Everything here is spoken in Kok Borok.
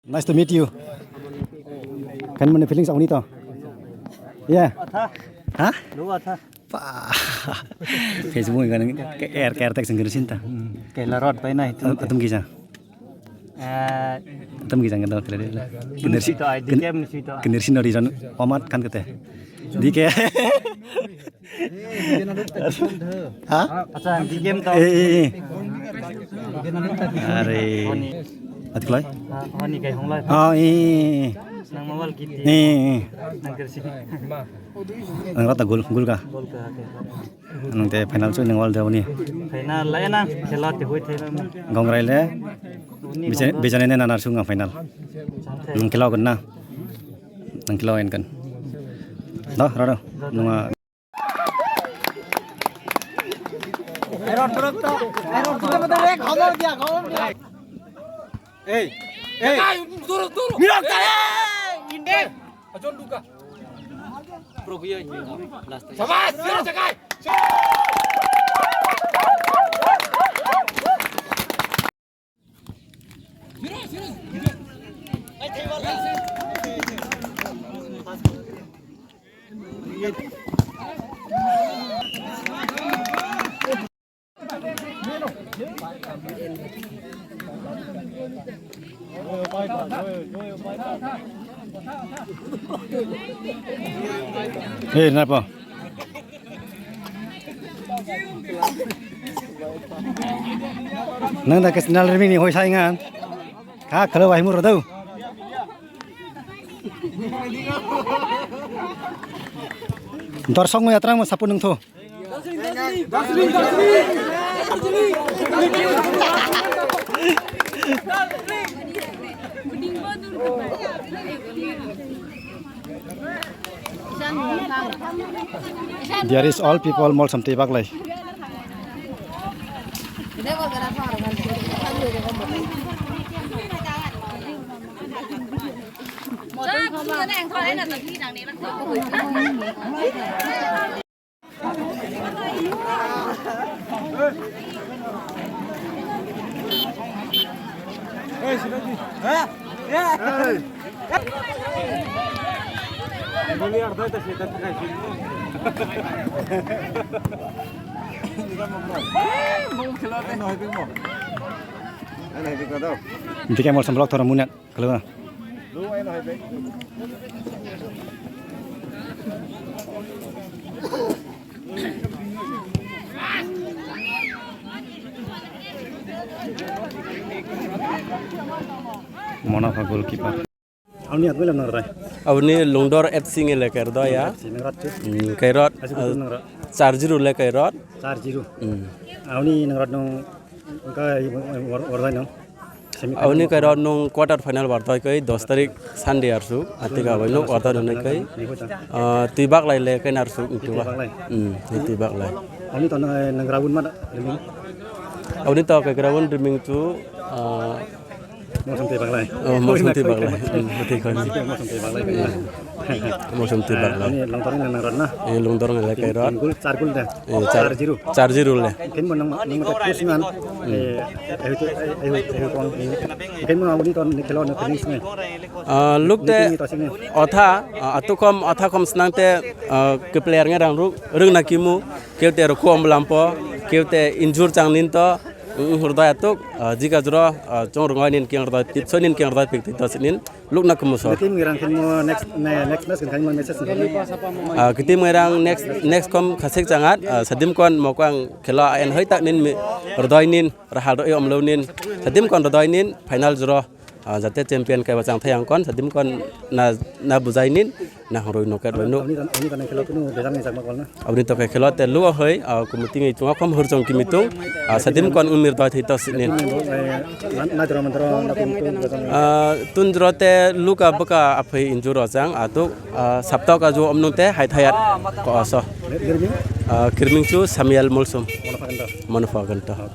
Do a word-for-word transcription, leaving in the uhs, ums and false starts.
Nice to meet you. Kan mane feelings awni to? Yeah. Atha. Ha? Lo atha. Pa. Facebook kan air air tak sengkir sinta. Kaila rot pai nai. Atum kisa. Eh, atum kisa kan kala. Kinersi. Sito ai, D K M sito ai. Kinersi nori jan omat kan kete. D K. Ha? Acha, di game to. Eh, eh, eh. Are. Honi. Atiklai? Ha, honi kai honglai. Ah, eh, eh, eh. Nang mobile kiti. Eh, eh, eh. Nang kersi. Nang rata gol, gol ka. Gol ka, okay. Nang te final chu nang wal jaboni. Final lai na, khela te hoi thai na. Gongrai le. Honi bijane, gongrai. Bijane ne nanar sunga final. Nang khela gon na. Nang khela en kan. Do, ro, ro. Nunga. Hey, hey. Mirok tare! Inde! Ajon duka. Pro huye. Last. Sabas, sira jagai. Hei, napa? Nang da ke channel rimini hoi sai ngan. Kha khalo wahimung rw do. Dorsok no yatra mo sapu nung tho. There is all people molsom twi baglai. Dike mol samblok thoro munak. Khwlwkna. Monapha goalkeeper. Aboni atwila nang rai. Aboni Lungdor F C nge le kairdo ya. F C nang rat. Hmm, kairot. Asi kutu nang rat. Char zero le kairot. Char zero. Hmm. Aboni nang rat nang. Wngkha, wor-, wor-, wordai no. Semi final. Aboni kairok nwng quarter final bartoi kai dos tarik Sunday arsu, atika bai nwng quarter hwnwi kai, ah, twi baklai le kai narsu wngtwa. Twi baklai. Hmm, twi baklai. Aboni to nang, nang rabun ma riming? Aboni to kai rabun riming tu, ah, mosong twi baklai. Oh, mosong twi baklai. Hmm, twi baklai. Mosong twi baklai. Mosong twi baklai. Ani Lungdor ni nang rat na? Eh, Lungdor ni le kai rat. Gol, char gol da. Eh, char, char zero. Char zero le. Kin mo nang, nang mata push man. Eh, eh, eh, eh, eh, kon. Kin mo aboni ton ni khelo na finish ne. Ah, look te otha, ah, atukom, otha kom snang te, ah, ke player nge rang ruk, rung na kimu, keu te rukhu om lampo, keu te injure chang nin to, mm, hurdai atuk, ah, jiga juro, ah, chong rung nin king hurdai, tip soi nin king hurdai pik tik to sinin. Lukna kumu so. Team ngerang khen mo next, ne-, next match khen mo message ngerang. Ah, kiti ngerang next, next kom khasik changat, ah, sadim kon mo kwang khelo en hoi tak nin mi rodoi nin, rahal roi omlo nin, sadim kon rodoi nin, final juro, ah, jate champion kai bachang thayang kon, sadim kon na, na bujai nin, na horoi no ket roi no. Aboni kan, aboni kan khelo kunu bejang ni jakma kol na. Aboni tokai khelo te luo hoi, ah, kumuting i chunga khom hurjong kimitung, ah, sadim kon umir doi thei to sinin. Nadra mandra na kumutung bejang. Ah, tundro te luka bwka aphai injuro jang atuk, ah, sapta ka ju omnung te hai thayat ko aso. Kirming? Ah, kirming chu Samuel Molsum. Mono phagan to. Mono phagan to. Ah,